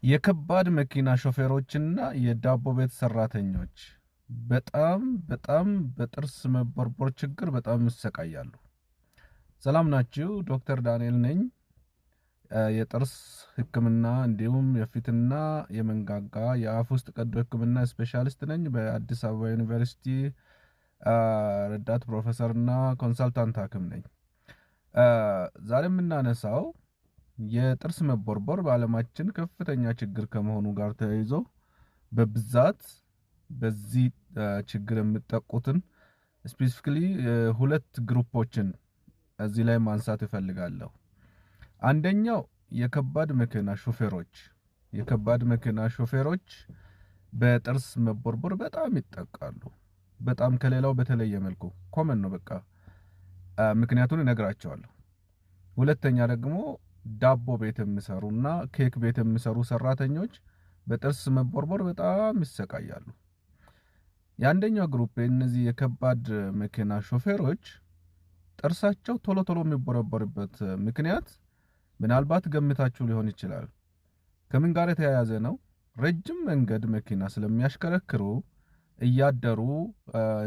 የከባድ መኪና ሾፌሮችና የዳቦ ቤት ሰራተኞች በጣም በጣም በጥርስ መቦርቦር ችግር በጣም ይሰቃያሉ። ሰላም ናችሁ? ዶክተር ዳንኤል ነኝ። የጥርስ ሕክምና እንዲሁም የፊትና የመንጋጋ የአፍ ውስጥ ቀዶ ሕክምና ስፔሻሊስት ነኝ። በአዲስ አበባ ዩኒቨርሲቲ ረዳት ፕሮፌሰር እና consultant ሐኪም ነኝ። ዛሬ የምናነሳው የጥርስ መቦርቦር በዓለማችን ከፍተኛ ችግር ከመሆኑ ጋር ተያይዞ በብዛት በዚህ ችግር የሚጠቁትን specifically ሁለት group ኦችን እዚህ ላይ ማንሳት እፈልጋለሁ። አንደኛው የከባድ መኪና ሾፌሮች በጥርስ መቦርቦር በጣም ይጠቃሉ። በጣም ከሌላው በተለየ መልኩ common ነው በቃ፣ ምክንያቱን እነግራችኋለሁ። ሁለተኛ ደግሞ ዳቦ ቤት የሚሰሩና ኬክ ቤት የሚሰሩ ሰራተኞች በጥርስ መቦርቦር በጣም ይሰቃያሉ። የአንደኛው group እነዚህ የከባድ መኪና ሾፌሮች ጥርሳቸው ቶሎ ቶሎ የሚቦረቦርበት ምክንያት ምናልባት ገምታችሁ ሊሆን ይችላል። ከምን ጋር የተያያዘ ነው? ረጅም መንገድ መኪና ስለሚያሽከረክሩ፣ እያደሩ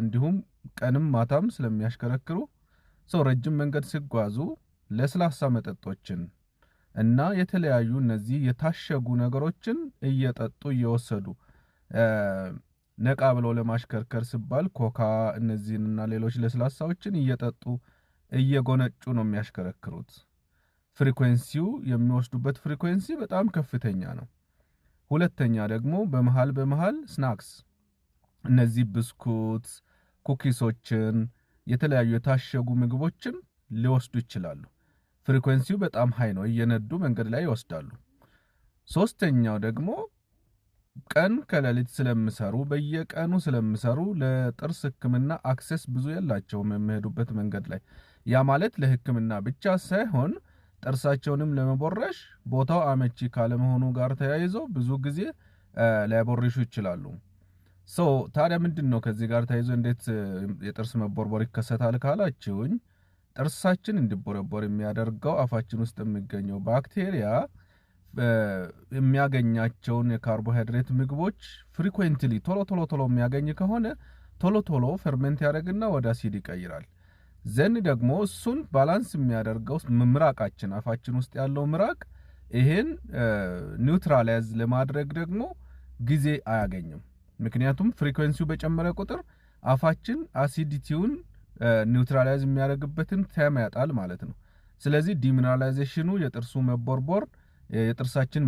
እንዲሁም ቀንም ማታም ስለሚያሽከረክሩ፣ so ረጅም መንገድ ሲጓዙ ለስላሳ መጠጦችን እና የተለያዩ እነዚህ የታሸጉ ነገሮችን እየጠጡ፣ እየወሰዱ፣ ነቃ ብለው ለማሽከርከር ሲባል ኮካ እነዚህንና ሌሎች ለስላሳዎችን እየጠጡ፣ እየጎነጩ ነው የሚያሽከረክሩት። Frequency ው፣ የሚወስዱበት frequency በጣም ከፍተኛ ነው። ሁለተኛ ደግሞ በመሃል በመሃል snacks፣ እነዚህ ብስኩት፣ cookies ኦችን፣ የተለያዩ የታሸጉ ምግቦችን ሊወስዱ ይችላሉ። Frequency ው በጣም high ነው። እየነዱ መንገድ ላይ ይወስዳሉ። ሶስተኛው ደግሞ ቀን ከሌሊት ስለሚሰሩ፣ በየቀኑ ስለሚሰሩ ለጥርስ ሕክምና access ብዙ የላቸውም የሚሄዱበት መንገድ ላይ። ያ ማለት ለሕክምና ብቻ ሳይሆን ጥርሳቸውንም ለመቦረሽ ቦታው አመቺ ካለመሆኑ ጋር ተያይዞ ብዙ ጊዜ ላይቦርሹ ይችላሉ። So ታዲያ ምንድን ነው ከዚህ ጋር ተያይዞ እንዴት የጥርስ መቦርቦር ይከሰታል ካላችሁኝ፣ ጥርሳችን እንዲቦረቦር የሚያደርገው አፋችን ውስጥ የሚገኘው ባክቴሪያ የሚያገኛቸውን የካርቦሃይድሬት ምግቦች frequently ቶሎ ቶሎ ቶሎ የሚያገኝ ከሆነ ቶሎ ቶሎ ferment ያደርግና ወደ አሲድ ይቀይራል። Then ደግሞ እሱን balance የሚያደርገው ምራቃችን፣ አፋችን ውስጥ ያለው ምራቅ ይሄን neutralize ለማድረግ ደግሞ ጊዜ አያገኝም። ምክንያቱም frequency ው በጨመረ ቁጥር አፋችን acidity ውን neutralize የሚያደርግበትን time ያጣል ማለት ነው። ስለዚህ demineralization ኑ፣ የጥርሱ መቦርቦር፣ የጥርሳችን